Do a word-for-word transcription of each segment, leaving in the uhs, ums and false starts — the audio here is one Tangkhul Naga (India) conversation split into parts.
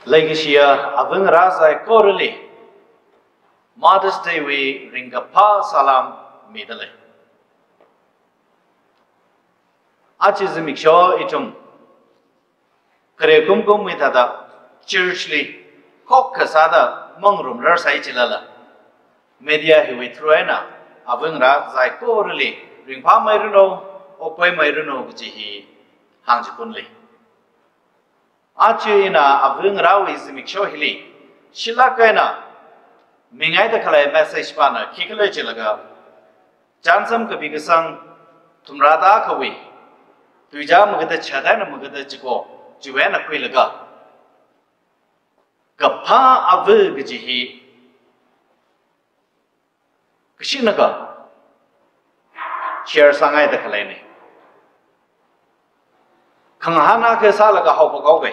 Leikashiya avāngarā saikorali Mother's Day wui ringkaphā salām midalei. Aja zimiksho ithum khare kumkumwui thāda church li khokkha sāda mangarumrar sai chilala, media hiwui through eina avāngarā saikorali ringphāmeiranu, okpaimeiranu kaji hi hāngchikunlei. Aja ina avāngarāwui zimiksho hili shilāk eina mingaida khalei message pāna khikhala jilaga, Chānsam kapi kasang thumrāda akhawui tuizā magada chithāda eina magada chiko chiwui eina khuilaga, kaphā avā kaji hi kashinaka share sāngaida khaleina. Khangahān akha sālaga haophok haoga.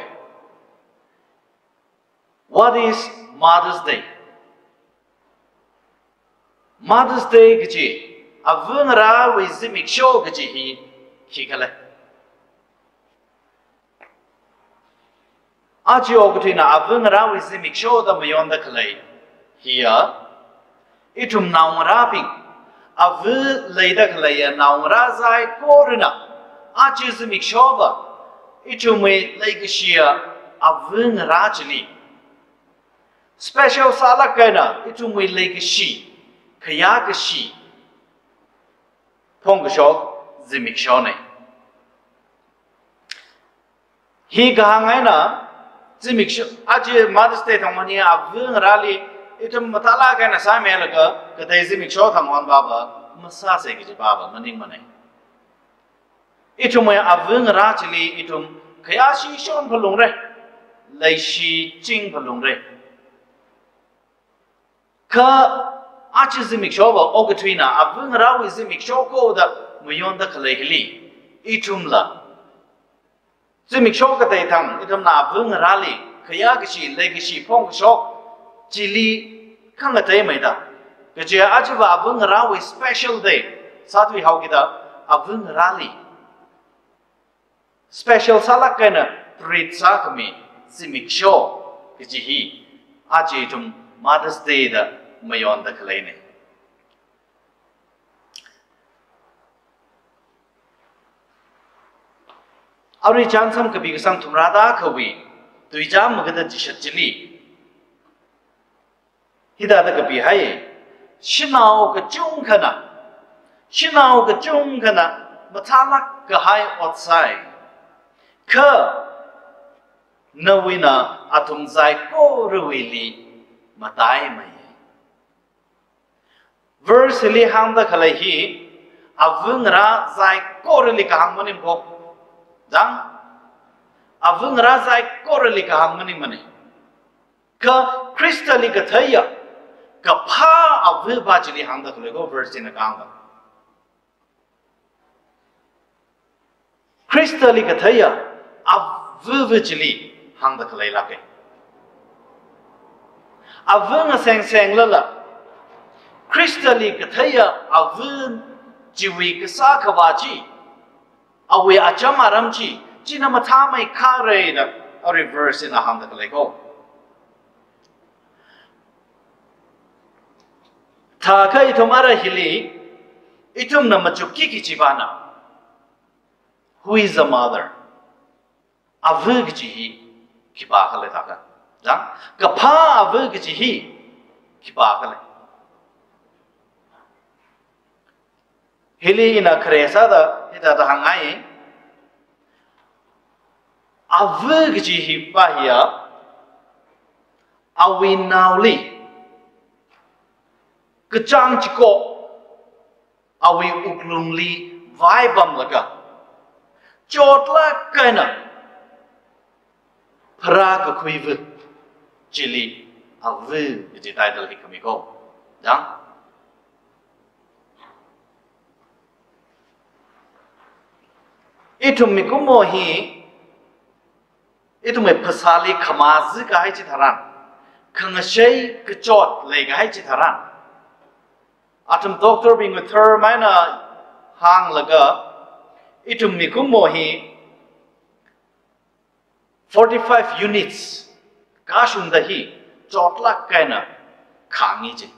What is Mother's Day? Mother's Day kaji, avāngarāwui zimiksho kaji hi khikhala? Aja okathuina avāngarāwui zimiksho da mayonda khalei hiya, ithum naongarābing, avā leida khaleiya naongarā saikorana aja zimiksho va ithumwui leikashiya avāngarā chili special sālāk eina ithumwui leikashi, khayākashi phongkashok zimikshona. Hi kahāng eina, zimiksho, aja Mother's Day thang mani avāngarāli ithum mathālāk eina sāmilaga katei zimiksho thang hon pava masāsa kaji pava maningmana. Ithumwui avāngarā chili ithum khayāshi shon phalungra, leishi ching phalungra. Kha aja zimiksho va okathuina avāngarāwui zimiksho ko da mayonda khalei hili, ithumla zimiksho katei thang ithumna avāngarāli khayākashi leikashi phongkashok chili khangateimeida, kaje aja va avāngarāwui special day sāthui haokida avāngarāli special sālāk eina treat sākhami zimiksho kaji hi aja ithum Mother's Day da mayonda khaleina. Arui Chānsam kapi kasang thumrāda akhawui tuizā magada chishat chili hithāda kapihai. Shanao kachungkhana, shanao kachungkhana mathālāk kahai ot sai. Kha nawuina athum saikorawuili mataimei. Verse li hāngda khalei hi avāngarā saikorali kahāng maningko. Dang, avāngarā saikorali kahāng maningmana. Kha Khristali katheiya kaphā avāva chili hāngda khaleiko, verse na kahāngda. Khristali katheiya avāva chili hāngda khaleilāka. Avā ngasengsenglala, Khristali katheiya avā chiwui kasā khavā chi, awui acham aram chi, china mathāmeikharei da arui verse na hāngda khaleiko. Thākha ithum ara hili, ithumna machukki kaji pāna, who is the mother? Avā kaji hi khipākhala thākha. Dang, kaphā avā kaji hi khipākhala. Hili ina khare sāda hithāda hāngngai. Avā kaji hi pā hiya, awui naoli kachāng chiko, awui wuklungli vaipamlaga, chotlāk eina pharā kakhuiva chili avā kaji title hi khamiko. Dang, ithum mikumo hi, ithumwui phasāli khamazikahai chitharan, khangashei kachot leikahai chitharan, athum doctor bingwui term eina hānglaga, ithum mikumo hi forty-five units kashungda hi chotlāk eina khāngi ji.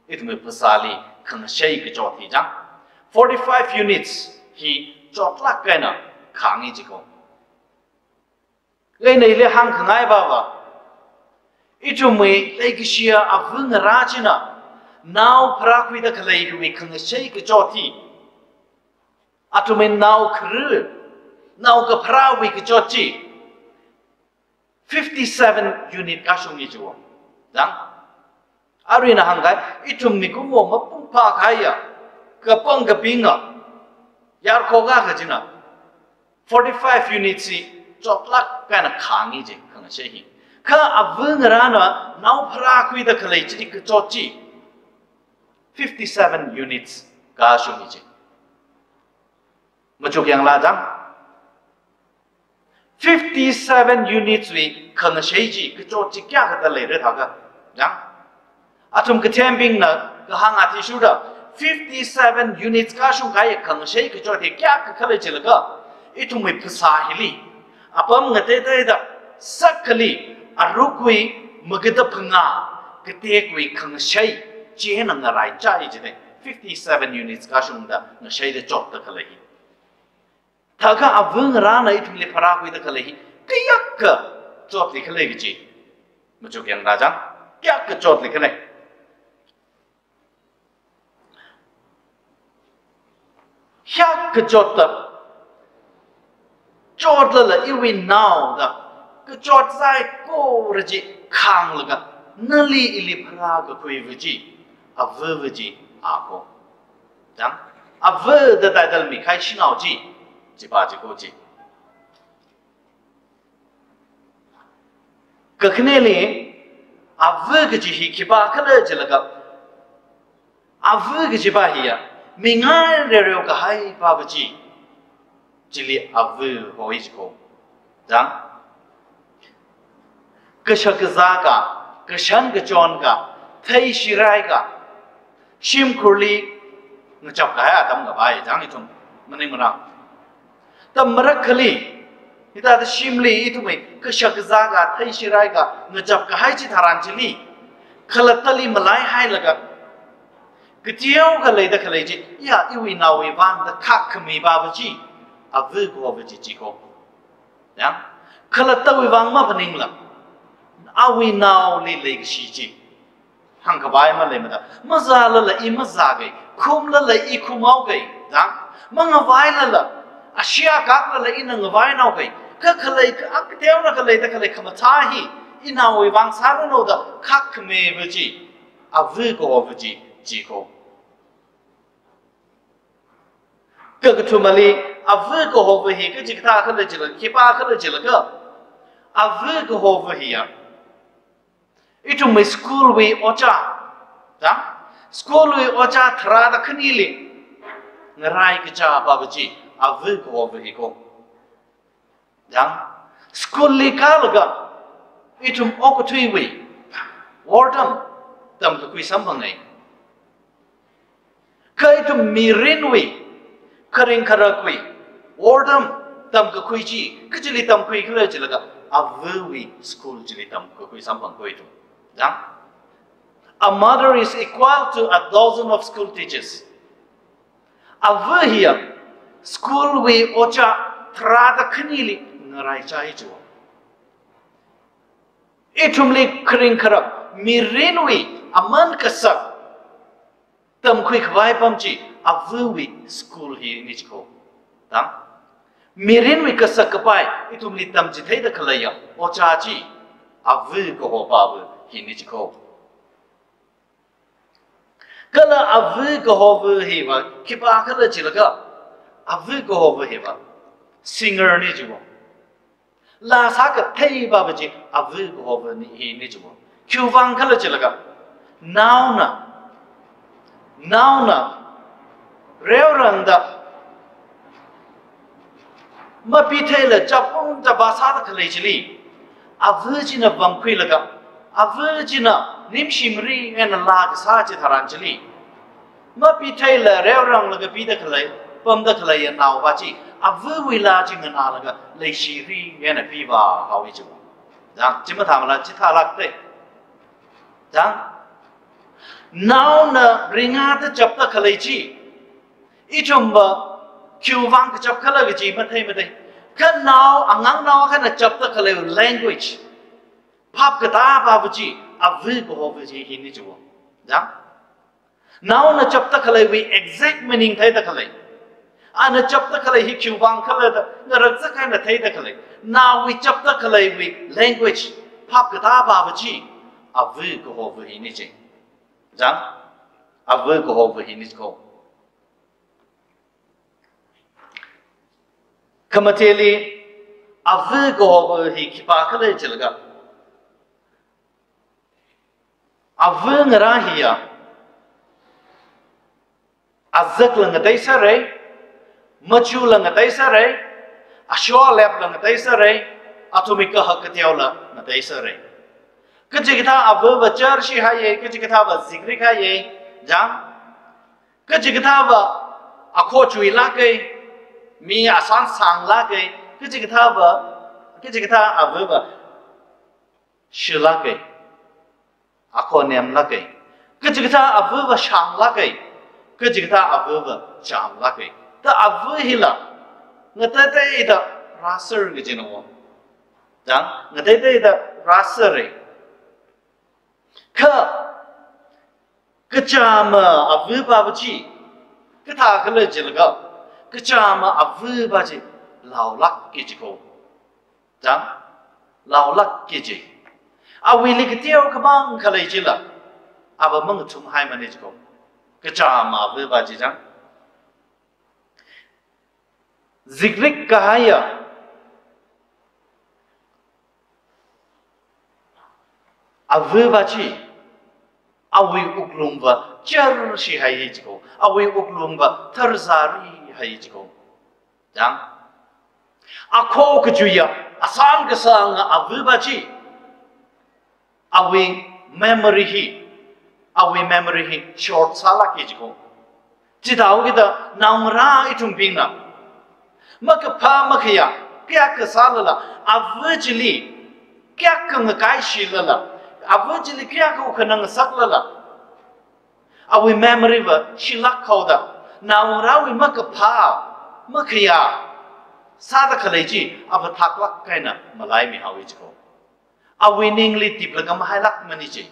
Ithumwui phasāli khangashei kachot hi chang. Forty-five units hi chotlāk eina khāngi ji ko. Eina ili hāngkhangai bava, ithumwui leikashiya ava ngarā china nao pharākhuida khalei hiwui khangashei kachot hi, athumwui nao khara, nao kapharāwui kachot chi fifty-seven unit kashungi jiwo. Dang, aruina hāngkahai, ithum mikumo mapung phākahaiya kapang kapinga yarkho akha china forty-five units hi chotlāk eina khāngi ji khangashei hi. Kha ava ngarāna nao pharākhuida khalei chili kachot chi fifty-seven units kashungi ji. Machuk yangla chang. Fifty-seven units wui khangashei chi kachot chi kayākha da leira thākha chang. Athum kathembingna kahāng athishurda fifty-seven units kashungkahai khangashei kachot hi kayākha khala jilaga, ithumwui phasā hili apam ngateiteida sākhali arukwui magada phangā katekwui khangashei chieina ngaraichai jide. Fifty-seven units kashungda ngasheida chotda khalei hi. Thākha ava ngarāna ithumli pharākhuida khalei hi kayākha chotli khala kaji machuk yangda chang. Kayākha chotli khala. Kayākha chotda, chotlala iwui nao da kachot saikora chi khānglaga nali ili pharākakhuiva chi avava chi a ko. Chang, ava da title mikahai shanao chi, chipa chi ko ji. Kakhaneli, ava kaji hi khipākhala jilaga, ava kajipa hiya mingai rereo kahaipa va chi, chili ava hoi ji ko. Chang, kashakazā ka, kashan kachon ka, theishirai ka, shimkhurli ngachap kahai atam kapai chang ithum maningmana. Tammarak akhali, hithāda shimli ithumwui kashakazā ka, theishirai ka ngachap kahai chitharan chili khalattali malaihailaga kateokha leida khalei chi, ya, iwui naowui vang da khakkhameipa va chi ava kahova chi ji ko. Ya, khalattawui vang maphaningla, awui naoli leikashi chi hāngkhavai maleimada, mazālala i mazākei, khumlala i khumhaokei, dang, mangavailala, ashee akaklala ina ngavainaokei, kha khalei, kha kateonakha leida khalei khamathā hi inaowui vang sāranu da khakkhameiva chi ava kahova chi ji ko. Kakathumali, ava kahova hi kachikathā khala jilaga, khipākhala jilaga, ava kahova hiya ithumwui school wui ojā, da? School wui ojā tharāda khanili ngarai kachāpa va chi ava kahova hi ko. Chang, school li kālaga ithum okathuiwui wortam tamkakhui samphanga. Kha ithum mirinwui, kharing kharakwui wortam tamkakhui chi kachili tamkhui khala jilaga, avawui school chili tamkakhui samphang ko ithum. Chang, a mother is equal to a dozen of school teachers. Ava hiya school wui ojā tharāda khanili ngaraichai jiwo. Ithumli kharing kharak, mirinwui aman kasak tamkhui khavai apam chi avawui school hina ji ko. Dang, mirinwui kasak kapai ithumli tamchitheida khaleiya ojā chi ava kahopava hina ji ko. Kala ava kahova hiva khipākhala jilaga, ava kahova hiva singer na jiwo. Laa sākatheipa va chi ava kahova ni hina jiwo. Khiwuivang khala jilaga, naona, naona reorangda mapitheila chapung chapa sāda khalei chili, ava china vāmkhuilaga, ava china nimshimri eina laa kasā chitharan chili, mapitheila reoranglaga pida khalei, pamda khaleiya naova chi avawui laa chi nganālaga leishiri eina piva haowa jiwo. Jang, chi mathāmala, chithālākte. Jang, naona ringda chapda khalei chi, ithumva khiwuivang kachap khala kaji mathei mathei. Kha nao, angangnao akhana chapda khalei language, phap katāpava chi, ava kahova chi hina chiwo. Jang, naona chapda khaleiwui exact meaning theida khalei, ana chapda khalei hi khiwuivang khala da ngarakzak eina theida khalei, naowui chapda khaleiwui language, phap katāpava chi, ava kahova hina chi. Jang, ava kahova hina chiko. Khamateli, ava kahova hi khipākhala jilaga, avangarā hiya azakla ngateisāra, machula ngateisāra, ashoa lepla ngateisāra, athumwui kahak kateola ngateisāra. Kachikathā avava church haiya, kachikathāva zikrik haiya, jang, kachikathāva akho chuilāka, mi asan sānglāka, kachikathāva, kachikathā avava shilāka, akho nemlāka, kachikathā avava shānglāka, kachikathā avava chāmlāka. Da ava hila ngateiteida rāser kajina wo. Jang, ngateiteida rāsera. Kha kachāma avapava chi kathākhala jilaga, kachāma avapa chi laolāka jiko. Jang, laolāka ji. Awuili kateo khamang khalei chila, ava mangathumhaimana jiko. Kachāma avapa chi jang, zikrik kahaiya avapa chi, awui wuklungva charshihai jiko, awui wuklungva tharzarihai jiko. Jang, akho kachuiya asan kasānga avapa chi, awui memory hi, awui memory hi short sālāka jiko. Chithāhaokida naongarā ithumbingna makaphā makhayā kayākha sālala, ava chili kayākha ngakaishilala, ava chili kayākha wukhanang ngasaklala, awui memory va shilāk haoda, naongarāwui makaphā makhayā sāda khalei chi ava thaklāk eina malaimihaowa jiko. Awui ningli tiplaga mahailākmana ji.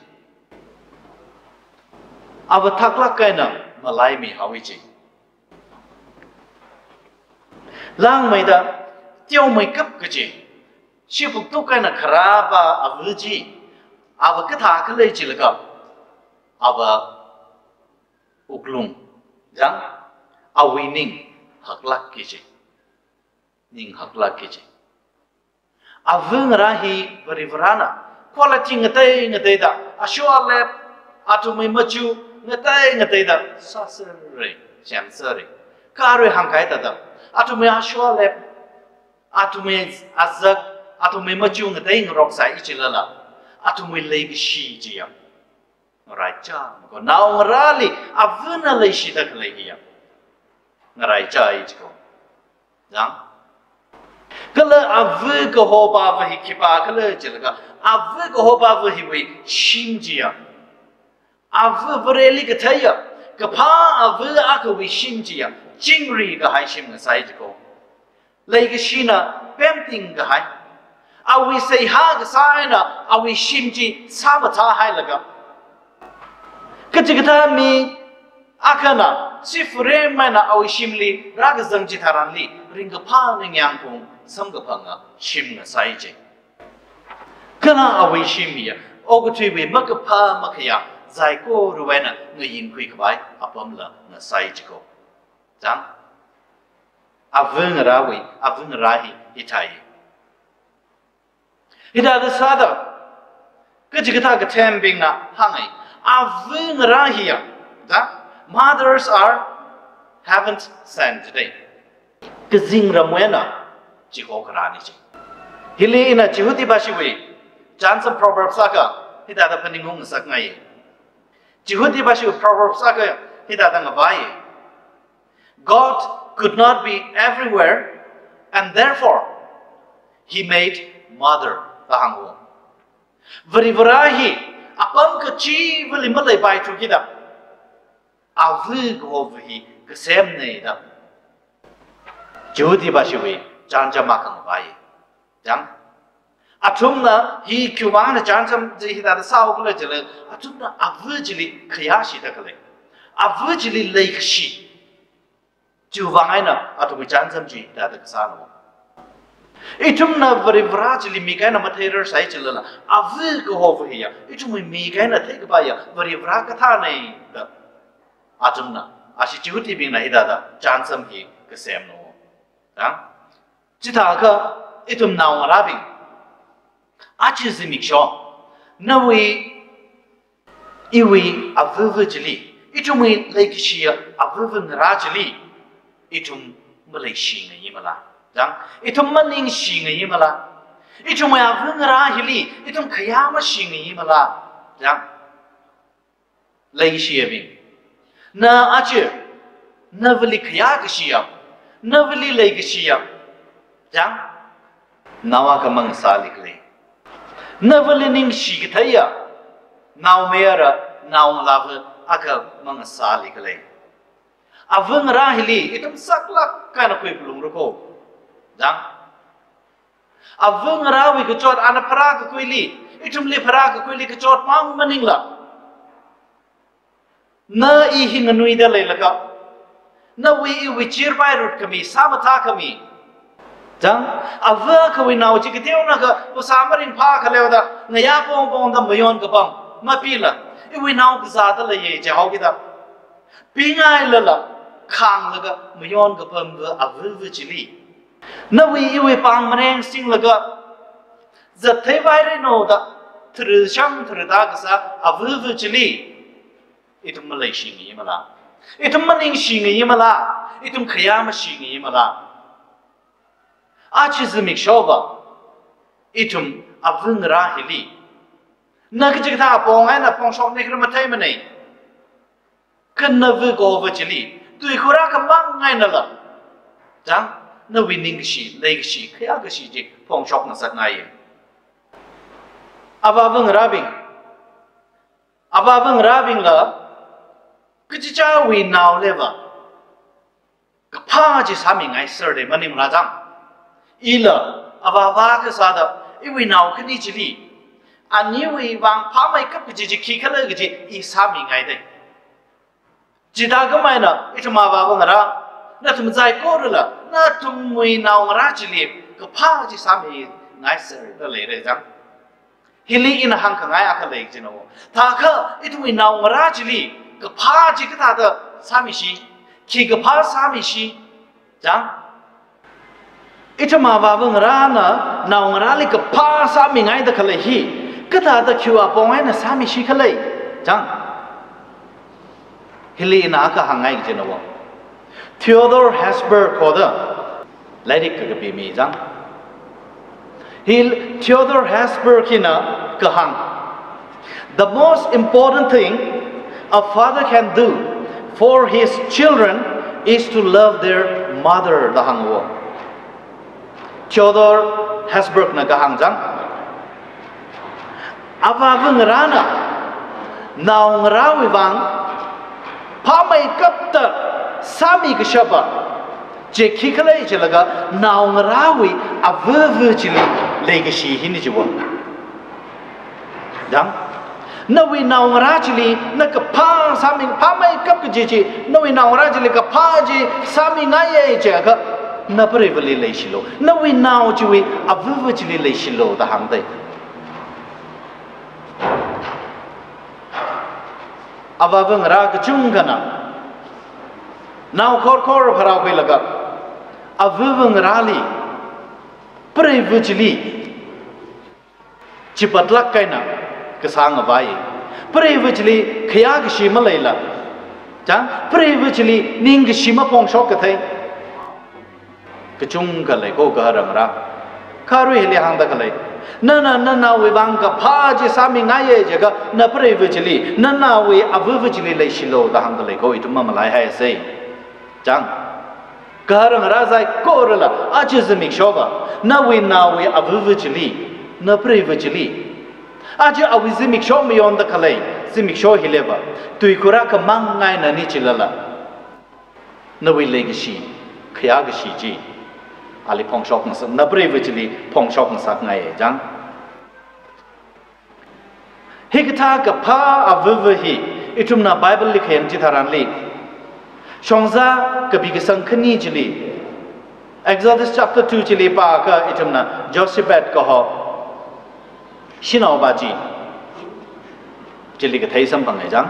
Ava thaklāk eina malaimihaowa ji. Langmeida teomeikap kaji, shibuktuk eina kharāpa ava chi, ava kathākhala jilaga, ava wuklung, jang, awui ning haklāka ji. Ning haklāka ji. Avangarā hi Varivarāna quality ngatei ngateida, ashoa lep, athumwui machu ngatei ngateida sāsera, semsera. Kha arui hāngkahai thāda, athumwui ashoa lep, athumwui azak, athumwui machu ngatei ngaroksai jilala, athumwui leikashi chiya ngaraichāmako. Naongarāli avana leishida khalei hiya ngaraichāi jiko. Jang, kala ava kahopava hi khipākhala jilaga, ava kahopava hiwui shim chiya, ava Vareli katheiya kaphā ava akhawui shim chiya chingri kahai shim ngasai jiko. Leikashina pemting kahai, awui seihā kasā eina awui shim chi sāmathāhailaga, kachikathā mi akhana sifure maina awui shimli rākazang chitharanli ringkaphā ningyāng kung samkaphanga shim ngasai ji. Kala awui shim hiya okathuiwui makaphā makhayā saikora eina ngayinkhui khavai apamla ngasai jiko. Jang, avangarāwui, avangarā hi hithāi. Hithāda sāda, kachikathā kathembingna hāngai, avangarā hiya, da, mothers are heaven sent today. Kazingramwui eina chihokharāna ji. Hili ina Jihudipāshiwui chānsam Proverbs akha hithāda phaningung ngasakngai. Jihudipāshiwui Proverbs akha hithāda ngavai. God could not be everywhere, and therefore he made mother, da hāngo. Varivara hi apam kachivali maleipaithu kida, ava kahova hi kasemna da Jihudibingwui chānjam akha ngavai. Chang, athumna hi khiwuivang chānjam chi hithāda sāhaokhala jilala, athumna ava chili khayāshida khalei, ava chili leikashi. Chiwuivang eina athumwui chānjam chi hithāda kasāna. Ithumna Varivara chili mik eina matheirarsai jilala, ava kahova hiya ithumwui mik eina theikapaiya Varivara kathāna da athumna, ashi Jihudibingna hithāda chānjam hi kasemna. Chang, chithākha ithum naongarābing, aja zimiksho, nawui iwui avava chili, ithumwui leikashiya avavangarā chili ithum maleishingaimala? Chang, ithum maningshingaimala? Ithumwui avangarā hili ithum khayā mashingaimala? Chang, leishiyabing, na aja navali khayākashiya, navali leikashiya, chang, nao akha mangasāli khalei, navali ningshi katheiya naomayara, naongalāva akha mangasāli khalei. Avangarā hili ithum saklāk eina khuiphalungra ko. Chang, avangarāwui kachot, ana pharā kakhuili, ithumli pharā kakhuili kachot mang maningla, na i hi nganuida leilakha, nawui iwui chirpairut khami, sāmathā khami. Chang, ava akhawui nao chi kateonakha phasā maringphā khaleo da ngayā pongpongda mayon kapam mapila, iwui nao kazāda leiya jihaokida, pingailala khānglaga mayon kapamva avava chili, nawui iwui pāng mareng singlaga zattheivairanu da tharashang tharada kasā avava chili ithum maleishingaimala? Ithum maningshingaimala? Ithum khayā mashingaimala? Aja zimikshova ithum avangarā hili, na kachikathā apong eina phongshokni khala matheimanei. Kha nava kahova chili, tui khura khamang einala, chang, nawui ningkashi, leikashi, khayākashi chi phongshok ngasakngai. Avā avangarābing, avā avangarābingla kachichāwui naoliva kaphā chi sāmingai serde maningmala chang. Ila avāva kasāda iwui nao khani chili, aniwui vang phāmeikap kaji chi khikhala kaji i sāmingaidei. Chithākhameina ithum avā avangarā, nathum saikorala nathumwui naongarā chili kaphā chi sāmingai serda leira chang. Hili ina hāngkhangai akha lei jina. Thākha ithumwui naongarā chili kaphā chi kathāda sāmishi, khi kaphā sāmishi, chang. Ithum avā avangarāna naongarāli kaphā sāmingaida khalei hi kathāda khiwui apong eina sāmishi khalei, chang. Hili ina akha hāngngai jina. Theodore Hesburgh hoda lairik kakapi mi chang. Hi Theodore Hesburgh hina kahāng, "The most important thing a father can do for his children is to love their mother," da hānga. Theodore Hesburgh na kahāng chang, avā avangarāna naongarāwui vang phāmeikapta sāmi kashapa chi khikhala jilaga, naongarāwui avava chili leikashi hina jiwa. Chang, nawui naongarā chili na kaphā sāmi, phāmeikap kaji chi, nawui naongarā chili kaphā chi sāmingaiya jiakha, na preivali leishilu. Nawui nao chiwui avava chili leishilu da hāngdei. Avā avangarā kachungkhana nao khorkhor pharākhuilaga, avā avangarāli, preiva chili chipatlāk eina kasā ngavai. Preiva chili khayākashi maleila, chang, preiva chili ningkashi maphongshok kathei kachungkha lei ko, gahar ngarā. Kha arui hili hāngda khalei, nana nanaowui vang kaphā chi sāmingaiya jiakha, na preiva chili, nanaowui avava chili leishilu da hāngda lei ko, ithum mamalaihaisei. Chang, gahar ngarā saikorala aja zimikshova, nawui naowui avava chili, na preiva chili, Aja awui zimiksho mayonda khalei, zimiksho hileiva, tuikhur akhamang ngainani chilala, nawui leikashi, khayākashi chi ali phongshok ngasak, napreiva chili phongshok ngasakngaiya jang. Hikathā kaphā avava hi, ithumna Bible li khayang chitharanli, Shongzā kapi kasang khani chili, Exodus chapter two chili pākha ithumna Jochebed kaho shanaova chi chili kathei samphanga jang.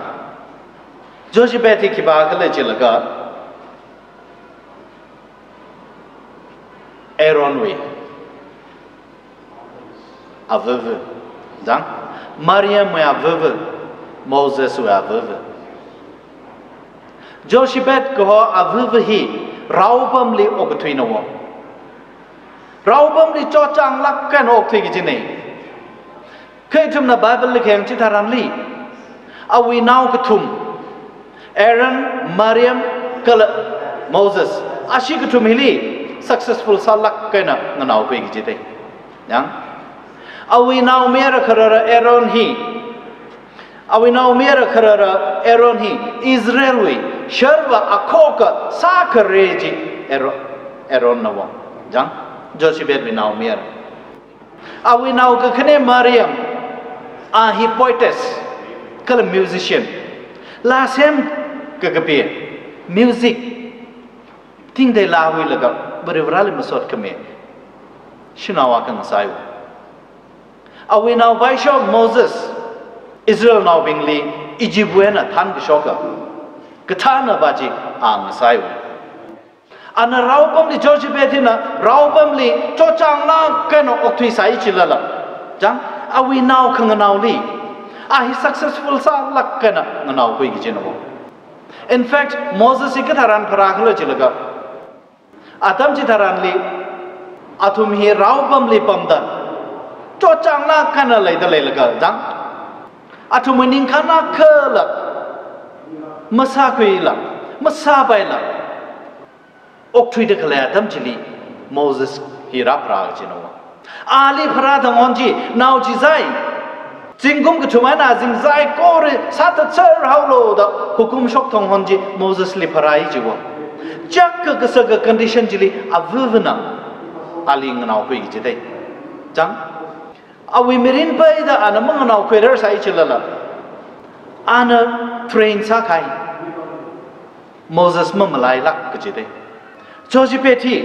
Jochebed hi khipākhala chilaga, Aaronwui avava jang, Mariamwui avava, Moseswui avava. Jochebed kaho avava hi raopamli okathuinao. Raopamli chotchānglāk eina okthui kajina. Kha ithumna Bible li khayang chitharanli, awui nao kathum, Aaron, Mariam, kala Moses, ashi kathum hili successful sālāk eina nganaokhui kajite. Yang, awui naomayara kharara Aaron hi, awui naomayara kharara Aaron hi Israelwui sharva akhoka sākhare chi Aaron, Aaronnao. Jang, Jochebedwui naomayara. Awui nao kakhane Mariam, a hi poetess, kala musician. Laa semkakapi, music, tingtei laa huilaga Varivarali masot khami shanao akha ngasāya. Awui nao vaishok Moses, Israelnaobingli Egyptwui eina thānkashoka kathānava chi a ngasāya. Ana raopamli, Jochebed hina raopamli chotchānglāk eina okthuisai chilala, jang, awui nao khanganaoli a hi successful sālāk eina nganaokhui kajinao. In fact, Moses hi katharan pharākhala chilaga, atam chitharanli athum hi raopamli pamda chotchānglāk eina leida leilaga, jang, athumwui ningkhān akhala masākhuila, masāpaila okthuida khalei atam chili Moses hi rāpharā kajinao. Ali pharā thang hon chi, nao chi zai, zingkum kathum eina azing zai kore sāthatser haolo da hukum shok thang hon chi Mosesli pharāi chiwa. Chak kakasaka condition chili avavana ali nganaokhui kajite. Jang, awui mirin paida ana manganaokhuirar sai chilala, ana train sākahai Moses mamalailāk kajite. Jochebed hi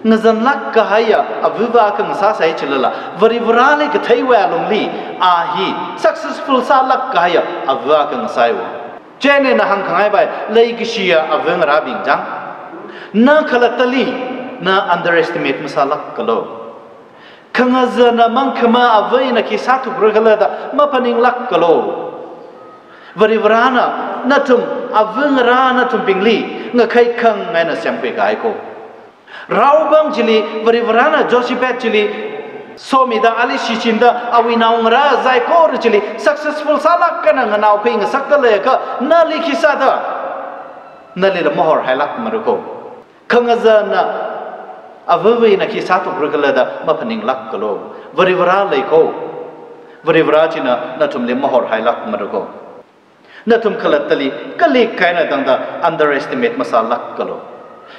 ngazanlāk kahaiya avava akha ngasāsai chilala, Varivarali katheiwui alungli a hi successful sālāk kahaiya avava akha ngasāya. Chieina hāngkhangai pai, leikashiya avangarābing, jang, na khalattali na underestimate masālākalu. Khangazana mangkhama ava eina khi sāthukra khala da maphaninglākalu. Varivarana nathum avangarā nathumbingli ngakhai khangai eina semkhui kahai ko. Raopam chili Varivarana Jochebed chili somida ali shichinda awui naongarā zai kore chili successful sālāk eina nganaokhui ngasakta leiakha, nali khi sāda, nalila mahorhailākmara ko. Khangazana avava eina khi sāthukra khala da maphaninglākalu. Varivara lei ko. Varivara china nathumli mahorhailākmara ko. Nathum khalattali kalik eina tangda underestimate masālākalu.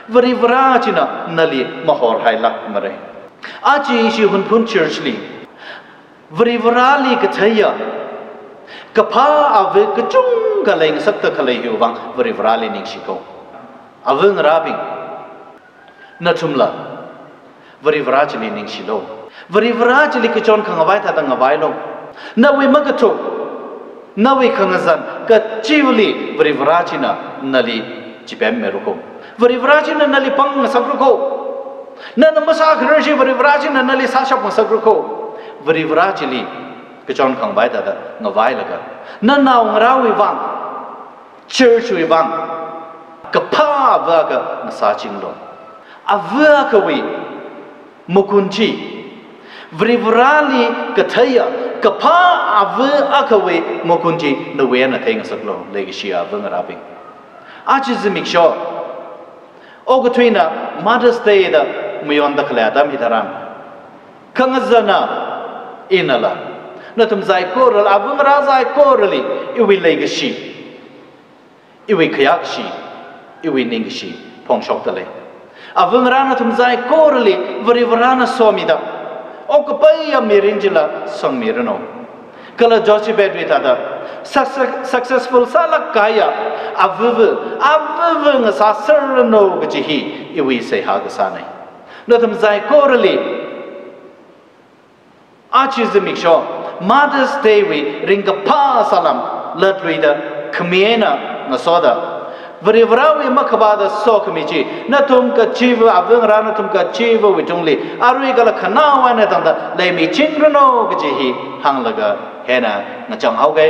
Varivara china nali mahorhailākmara. Aja ishi Hunphun Church li Varivarali katheiya kaphā ava kachungkha leingasakta khalei hiwui vang Varivarali ningshi ko. Avangarābing, nathumla Varivara chili ningshilu. Varivara chili kachon khangavai thāda ngavailu. Nawui makathuk, nawui khangazan kachivali Varivara china nali chipemmira ko. Varivara china nali pangngasakra ko. Nana masākharar chi Varivara china nali sāshap ngasakra ko. Varivara chili kachon khangavai thāda ngavailaga, nanaongarāwui vang, church wui vang kaphā ava akha ngasāchinglu. Ava akhawui magun chi, Varivarali katheiya kaphā ava akhawui magun chi nawui eina theingasaklu, leikashiya avangarābing. Aja zimiksho okathuina Mother's Day da mayonda khalei atam hitharan, khangazana inala, Nathum saikorali, avangarā saikorali, iwui leikashi, iwui khayākashi, iwui ningkashi phongshokdalei. Avangarā nathum saikorali Varivarāna somida, okapaiya mirin chila sangmiranu. Kala Jochebedwui thāda, success-, successful sālāk kahaiya avava, avava ngasāserranu kaji hi iwui seihā kasānei. Nathum saikorali, aja zimiksho Mother's Day wui ringkaphā salam latluida khami eina ngasoda, Varivarāwui makhavāta sokhami chi, nathum kachiva, avangarā nathum kachivawui tungli, arui kala khanaowa eina tangda leimichingranu kaji hi hānglaga hieina ngachang haoga.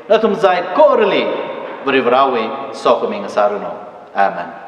Nathum saikorali Varivarāwui sokhami ngasāranu. Amen.